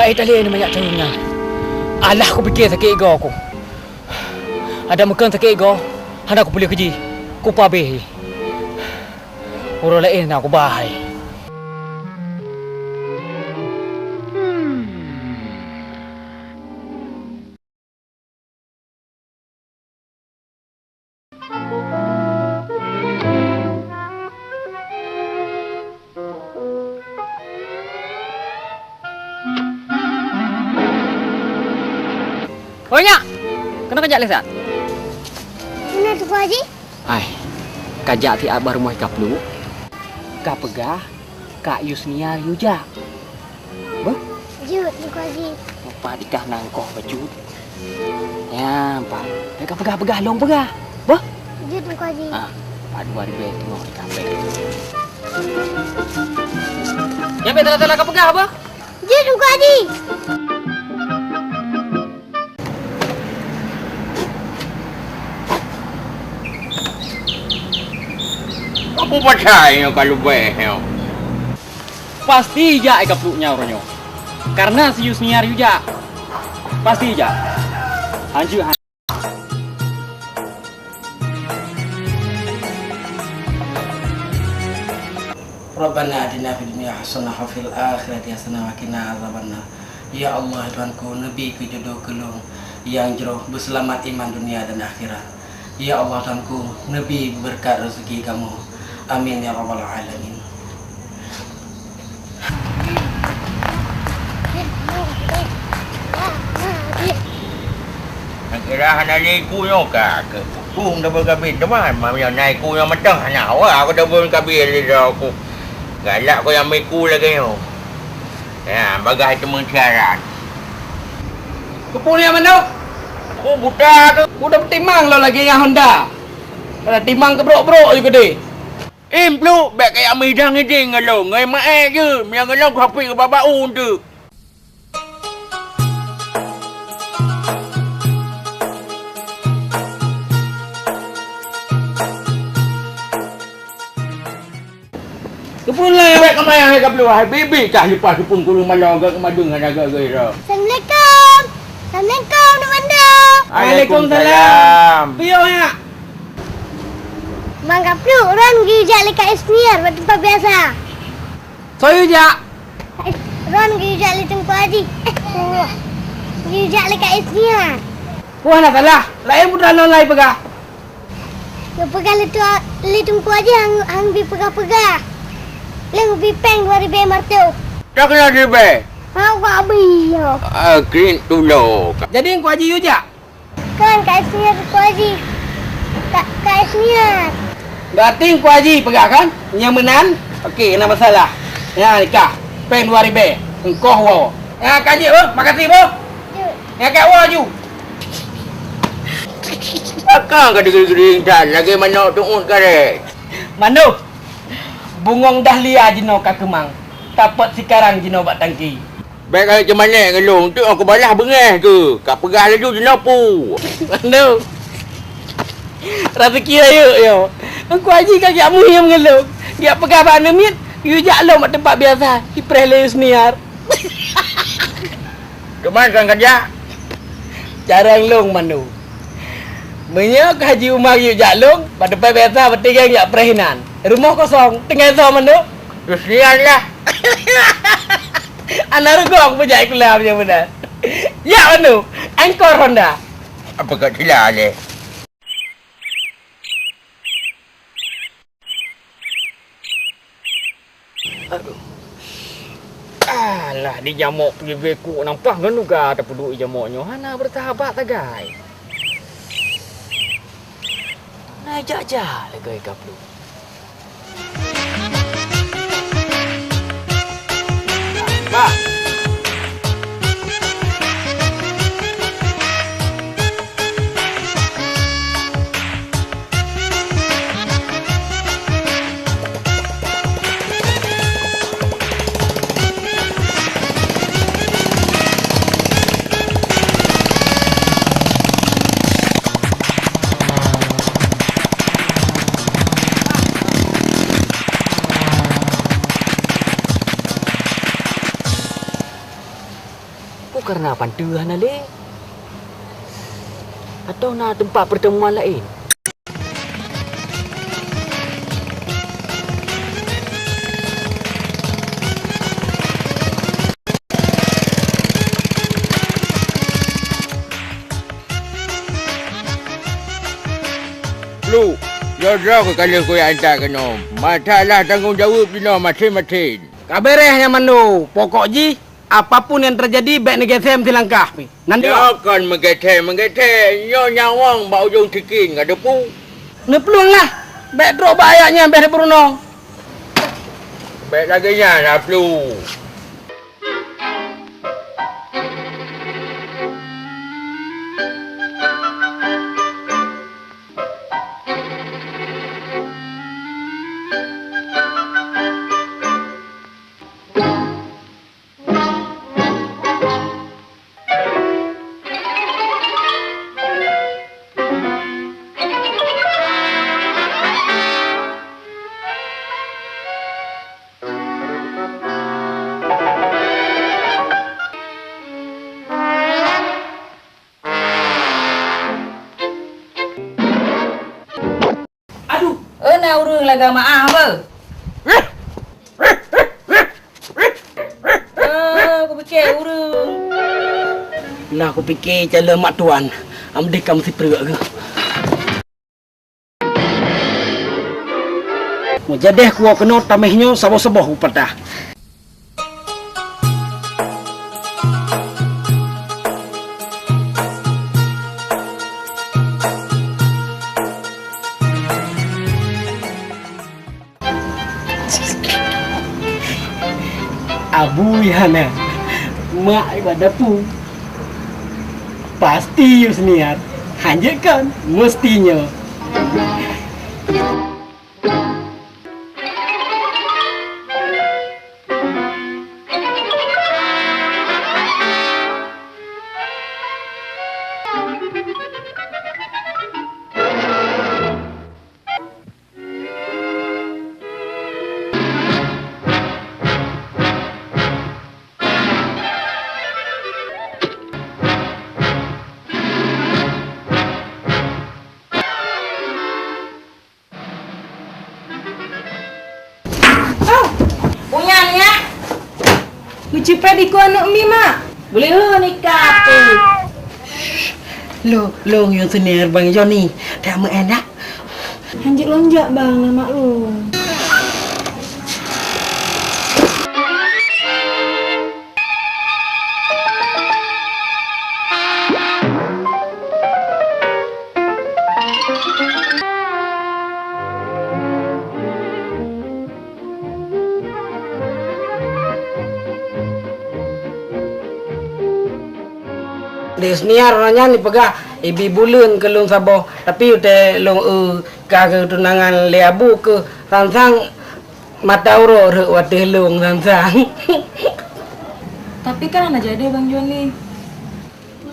Hai talé nyan manyak caweueng nyan. Alah kupike sakét igoe ku. Adak meukheun sakét igoe, hana kupeuleueh keu jih. Kupabeh. Uroe laén na kuba hai. Hoi nyak! Keunoe kajak lé siat? Keunoe Teungku Haji. Hai, kajak siat bak rumoh Ika Pluek. Kapeugah Kak Yusnia yue jak. Beuh? Jeuet, Teungku Haji. Mupat ikah nangkoh bacut. Nyan, pat. Bèk kapeugah-peugah lôn peugah. Beuh? Jeuet, Teungku Haji. Ah, pat dua ribèe teungoh ikah bèk. Nyan bèk salah-salah kapeugah, beuh? Jeuet, Teungku Haji. Peue pasai nyoe ka leubeh nyoe? Pasti jak i kapluk nyan uroe nyoe. Kareuna si Yusniar yue jak. Pasti jak. Hanjeuet han- Rabbana atina fid dunya hasanah wa fil akhirati hasanah wa qina azabannar. Ya Allah, Tuhanku, neubi keu jodoh keu lôn nyang jroh, beuseulamat iman dunia dan akhirat. Ya Allah, Tuhanku, neubi beubeureukat raseuki kamoe. Amin ya rabbal alamin. Nyang kira hana lé iku nyoe ka, keu putong double kabin teuma, ma-, meunyoe na iku nyoe mantong hana awak aku double kabin lé droe ku. Galak ku nyang meuiku lagèe nyoe. Ya, bagah teumeusiaran. Keupeue nyan manok? Ku buta tu. Ku dapeutimang lôn lagèe nyan Honda. Pada timang keubrok-brok ju keudeh. Im, Pluek, bèk kajak meuhidang idéh ngon lôn, ngon maé jeuet, meunyoe ngon lôn kuhapit keu babah u teuk. Keupeue lé? Bèk keumayang lé ka Pluek, hai bibi cah leupah teupông kureueng malô gèt keumadeueng hana gèt-gèt droe. Assalamualaikum. Assalamualaikum, Teungku Mando. Waalaikumsalam. Waalaikumsalam. Piôh nyak. Mang Kapluk, ron geuyue jak lé Kak Isniar bak teumpat biasa. Soe yue jak? Ron geuyue jak lé Teungku Aji. Eh, Allah. Geuyue jak lé Kak Isniar. Peue hana salah? Laén peue droeneuh lai peugah? Geupeugah lé tu, lé Teungku Aji han, han bi peugah-peugah. Lheueh bi péng dua ribèe lhèe reutôh. Toh keunoe ribèe? Ha, wak bi nyoe. Ah, klik tulo. Jadi Teungku Aji yue jak? Kon, Kak Isniar Teungku Aji. Kak, Kak Isniar. Berarti Teungku Aji peugah kan? Nyang meunan? Oke, hana masalah. Nyan nikah. Péng dua ribèe. Engkoh woe. Nyan ka jeuet, boh. Makasih, boh. Jeuet. Nyan ka woe ju. Pakon ka digeuring-geuring that lagèe manok teuôt karét. Manok. Bungong dahlia jinoe ka keumang. Tapot sikarang jinoe bak tangki. Bèk kajak teumanék ngon lôn, teuk aku balah beungèh keuh. Ka peugah laju jinoe pu. Manok. Raseuki rayeuk nyoe. Teungku Aji ka geujak muhiem ngon lôn. Geujak peugah bak aneuk miet, yue jak lôn bak teumpat biasa, jipreh lé Yusniar. Keuman kon kajak? Carông lôn, Manok. Meunyoe ka Haji Umar geujak lôn, bak teumpat biasa, berarti gèt jak preh inan. Rumoh kosong, tinggai soe, Manok? Yusniar lah. Hana rugong peujak iklam nyang meunan. Jak, Manok. Angkor Honda. Apa kat sila leh? Aduh. Alah, di jamok pih bèe kuk nampah ngon nuga tapeuduek i jamok nyoe hana beureusahabat sagai. Na jak-jak lagèe ka pluek. Bah. Peue kareuna panteue hana lé? Atawa na teumpat peurteumuan laén? Pluek, droe-droe keuh ka lheueh kuyak intat keunoe. Masalah tanggong jaweueb jinoe maséng-maséng. Ka bèrèh nyan, Mando. Pokok jih, apapun nyang teujadi, bèk neugisèe meusilangkah pih. Nanti nyoe kon meugisèe-meugisèe, nyoe nyawöng bak ujông sikin ka teupeu. Neuplueng lah, bèk trok bak ayat nyan, bèk neupeurunoe. Bèk lagèe nyan, Aplu. Lagak maaf, beuh. Ah, kupike ureueng. Lah kupike calon mak tuan, am deh kam sipreuk geuh. Meujadeh kuwoe keunoe tameh nyoe saboh-saboh kupatah. Abu hana, mak ibadah pu. Pasti Yusniar, hanjeuet kon, meusti nyoe. Au! Uyan, nyak! Meucupet dikeue aneuk mi, mak! Boleh heu nikah tu! Lo, lo, nyoe seunia Bang Joni, tak meuenak. Hanjeuet lonjak, Bang, na mak lôn. Di Yusniar nyan ipeugah ibi buleuen keu lôn saboh, tapi watèe lôn eu ka geutunangan lé Abu keuh, sang-sang mata uroe rhot u ateueh lôn sang-sang. Tapi kan hana jadi, Bang Joni.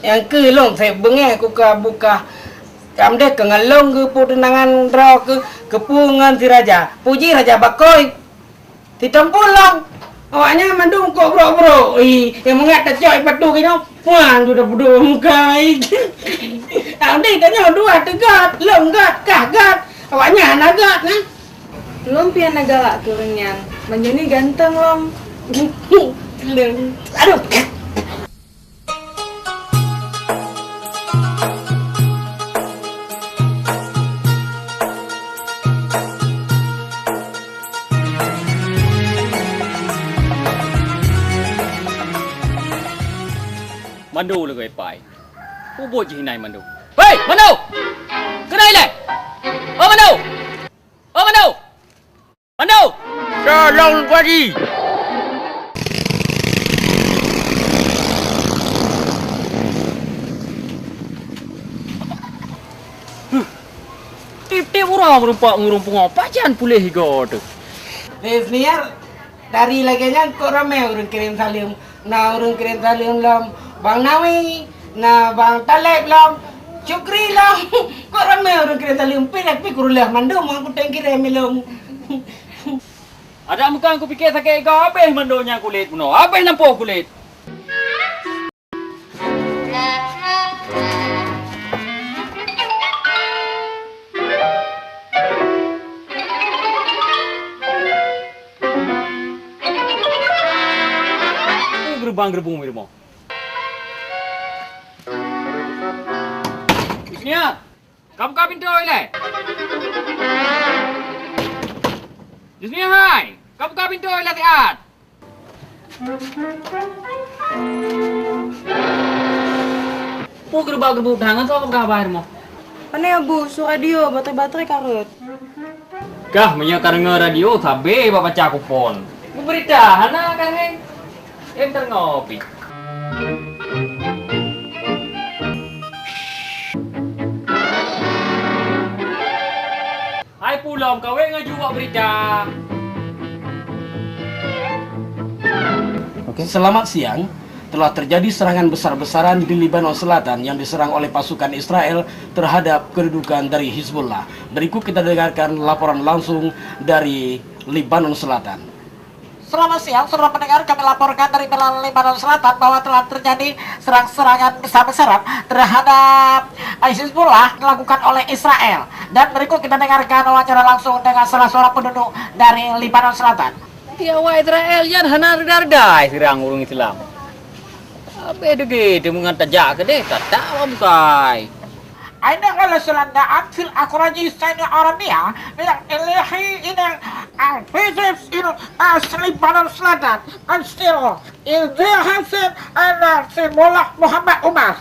Nyang keuh lôn sép beungèh ku keu Abu kah. Nyang deh keu ngon lôn geupeutunangan droe keuh, keupeue ngon si raja. Peue jih raja bakôi. Siteumpeue lôn. Awaknyan mandum kok brok-brok. Ih, nyang mangat tacok ipatu kinoe. Puan sudah peuduek muka. Nyang deh tanyoe dua teugat, lôn gat, kah gat. Awaknyan hana gat nah. Lôn pih hana galak keu ureueng nyan. Bang Joni ganteng lom. Aduh. Mando lagèe pai. Ubot jih inan Mando. Hei, Mando! Keunoe ilèe! Oh, Mando! Oh, Mando! Mando! Tolong, Teungku Haji! Huh. Tiep-tiep uroe meureumpok ngon ureueng pungo, pajan puléh igoe teuh. Lé Yusniar, dari lagèe nyan kok ramè ureueng kirém saleuem. Na ureueng kirém saleuem lom Bang Nawi, na Bang Taleb lom, Syukri lom. Kok ramè ureueng kirém saleuem, pih, pih kureuloh mandum nyang kutem kirém ilôn. Adak meukan kupike sakét igoe, habéh mandum nyang kulét bunoe, habéh lampôh kulét. Geurubang-geurubung di rumoh. Yusniar, ka buka pintoe ilèe. Yusniar hai, ka buka pintoe ilèe siat. Peue geurubak-geurubuk that, ngon soe ka peugah haba i rumoh? Pane Abu, su radio, baterai-baterai ka rhot. Kah, meunyoe ka deungoe radio, sabé bak baca kupon. Beubeurita hana kah, hei? Em, teuringoe pih. Hai Pu lom, kawét ngon ju bak beurita. Oke. Selamat siang. Telah terjadi serangan besar-besaran di Lebanon Selatan yang diserang oleh pasukan Israel terhadap kedudukan dari Hizbullah. Berikut kita dengarkan laporan langsung dari Lebanon Selatan. Selamat siang, saudara pendengar. Kami laporkan dari Lebanon Selatan bahwa telah terjadi serang-serangan besar-besaran terhadap Hizbullah dilakukan oleh Israel. Dan berikut kita dengarkan wawancara langsung dengan salah seorang penduduk dari Lebanon Selatan. Di awak Israel nyan hana reda-reda sirang ureuëng Islam. Habéh deugé teumeungan tajak keudeh, tatak awak bukai. Eine Rolle Sülande Anfil Akurajis seine Oromia, der Elehi in der Anfisif in Asli Badan Selatan, Anstiro, Ilzir Hasan, Anak Simullah Muhammad Umar.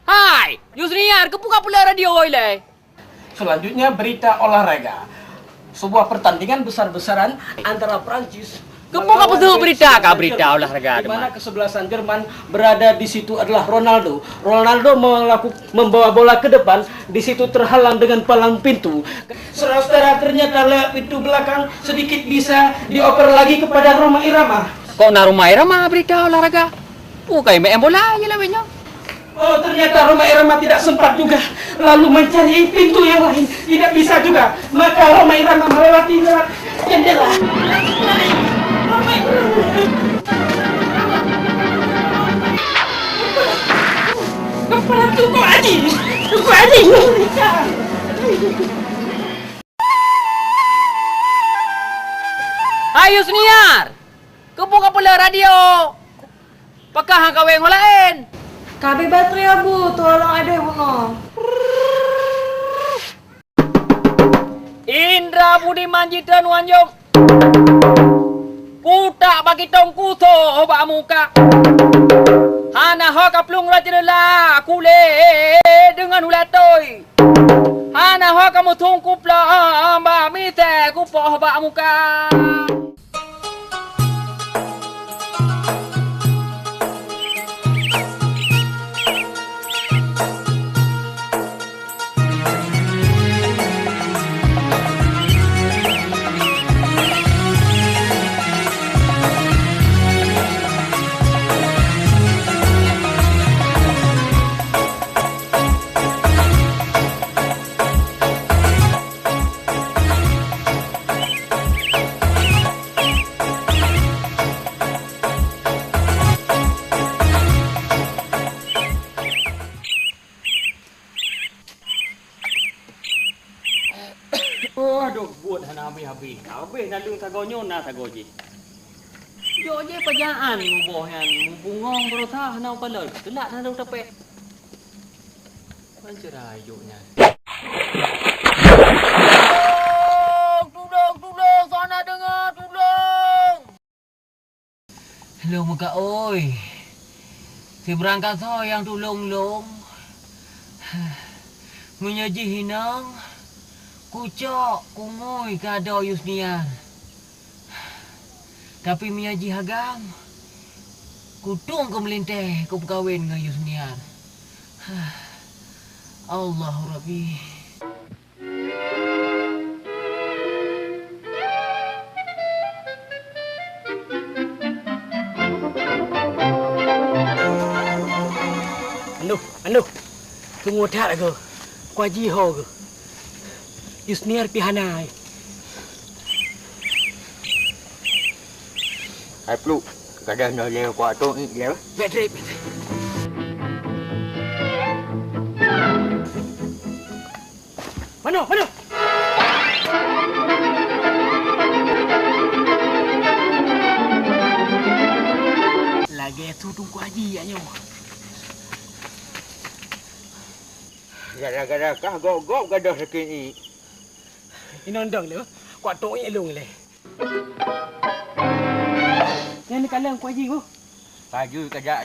Hai, Yusniar, keupeue ka peulat radio ilée? Selanjutnya, berita olahraga. Sebuah pertandingan besar-besaran antara Prancis Keupeue ka melawan peuseuh berita Belgia ka dan berita Jerman, olahraga, di mana teuma? Kesebelasan Jerman berada di situ adalah Ronaldo. Ronaldo melaku-, membawa bola ke depan, di situ terhalang dengan palang pintu. Saudara-saudara, ternyata lewat pintu belakang sedikit bisa dioper lagi kepada Rhoma Irama. Kok na Rhoma Irama berita olahraga? Bukai main bola je lah banyak. Oh, ternyata Rhoma Irama tidak sempat juga, lalu mencari pintu yang lain. Tidak bisa juga. Maka Rhoma Irama melewati lewat jendela. Kepala Teungku Haji. Teungku Haji. Hai Yusniar, keupeue ka peulat radio? Pakah han kaweng ngon laén. Ka abéh baterai, Abu, tolong adeh bunoe. Indra Budiman Jiteunuanjong. Kutak bak itong kusoh bak muka. Hana ho ka plueng rot jeuleulah kulét deungon ulat toi. Hana ho ka muthong kuplong bak misée kupoh bak muka. Oh, aduh, buet hana habéh-habéh. Habéh naleueng sagoe nyoe na sagoe jih. Jok jih pajaan muboh nyan, mubungong baroesa hana ukalon. Teulat hana tapék. Ban cerai jok nyan. Tulông, tulông, tulông, soe na deungoe, tulông! Lôn meukaôi, sibrang kasoe nyang tulông lôn. Meunyoe jih inong, kucok, kungui keu adoe Yusniar. Tapi meunyoe jih agam, kutueng keu meulintée kupeukawen ngon Yusniar. Allahu Rabbi. Anduh, anduh. Teungoh that keuh. Kuaji ho keuh. Yusniar pih hana. Hai Pluek, kadang nyoe lé kuat tu, ik lé. Bèk trép. Manoe, manoe. Lagèe su Teungku Haji nyoe. Gara-gara kah gob-gob gadoh sakét ik. Inong dong lé, kuat tok ik lôn lé. Nyan neukalon Teungku Haji, Beuh. Laju kajak.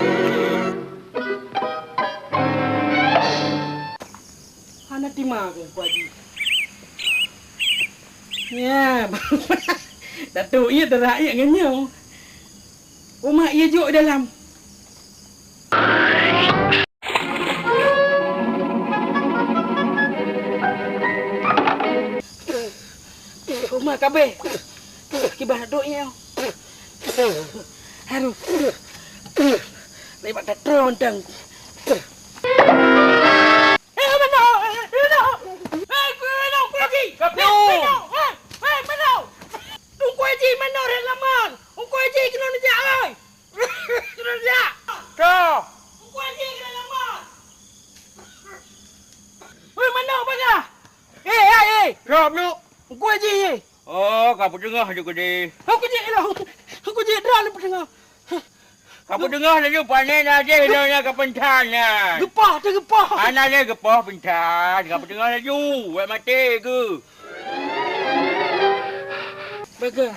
Hana tima keu Teungku Haji. Nya, Datuk, iya teurak iya ngon nyoe. Umat iya jok dalam. Uma kabeh. Kiban dok nyoe. Aduh. Lebat tetrong teng. Eh, mana? Eh, mana? Eh, mana? Kuaji. Kapi. Eh, eh, mana? Ungkoi ji mana rek laman? Ungkoi ji kena nejak ai. Kena nejak. Ka. Ungkoi ji kena laman. Ji, ji. Oh, ka peuteungoh ju keudeh. Aku ji lah. Aku ji dah le peuteungoh. Ka peuteungoh laju panen aja nyoe ka peuntan nyan. Geupah teuh geupah. Hana lé geupah peuntan. Ka peuteungoh laju. Wek maté keu. Baga.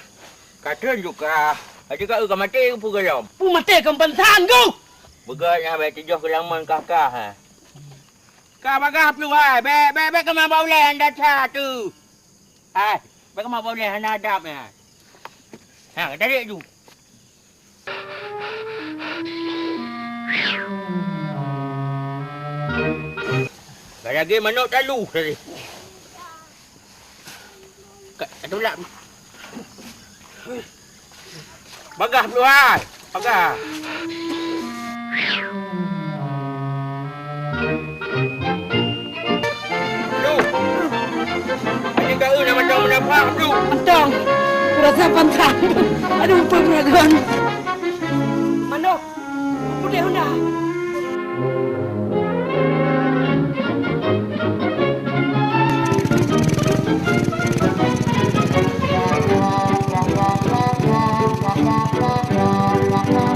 Ka treun ju ka. Aja ka eu ka maté keu peue gohlom. Peue maté ka peuntan keu. Beugöt nyan bèk tujoh keu lamon kah-kah, ha. Ka bagah pluh hai, bèk, bèk, bèk keumah bak ulèe anda cha tu. Hai, bèk keumah bak ulèe hana adab nyan. Ha, tarék ju. Ka lagèe manok talu tadi. Ka, ka tulak. Bagah ploh hai. Bagah. Duh. Adik kau nak macam menabrak tu. Entong. Kurasa pantang. Aduh, peue beuragon. Manok. Putéh huna.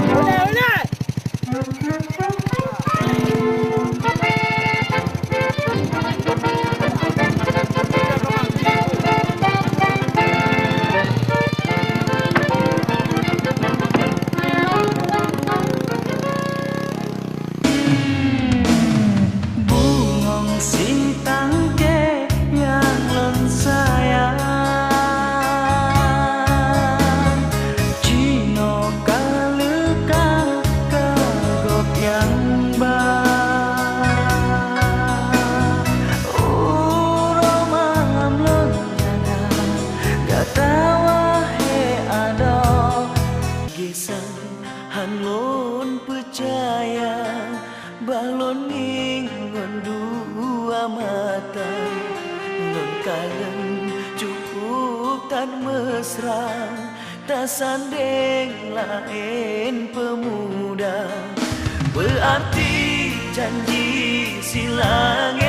Huna, huna. Bungöng sintang kèe nyang lôn sayang, jinoe ka lheueh ka gob nyang ba. Uroe malam lôn nyang gata wahé adoe. Gisa han lôn peucaya, bah lôn ngieng ngon dua mata. Lôn kalon cukup that mesra, tasandeng laén peumuda. Beuarti janji silangét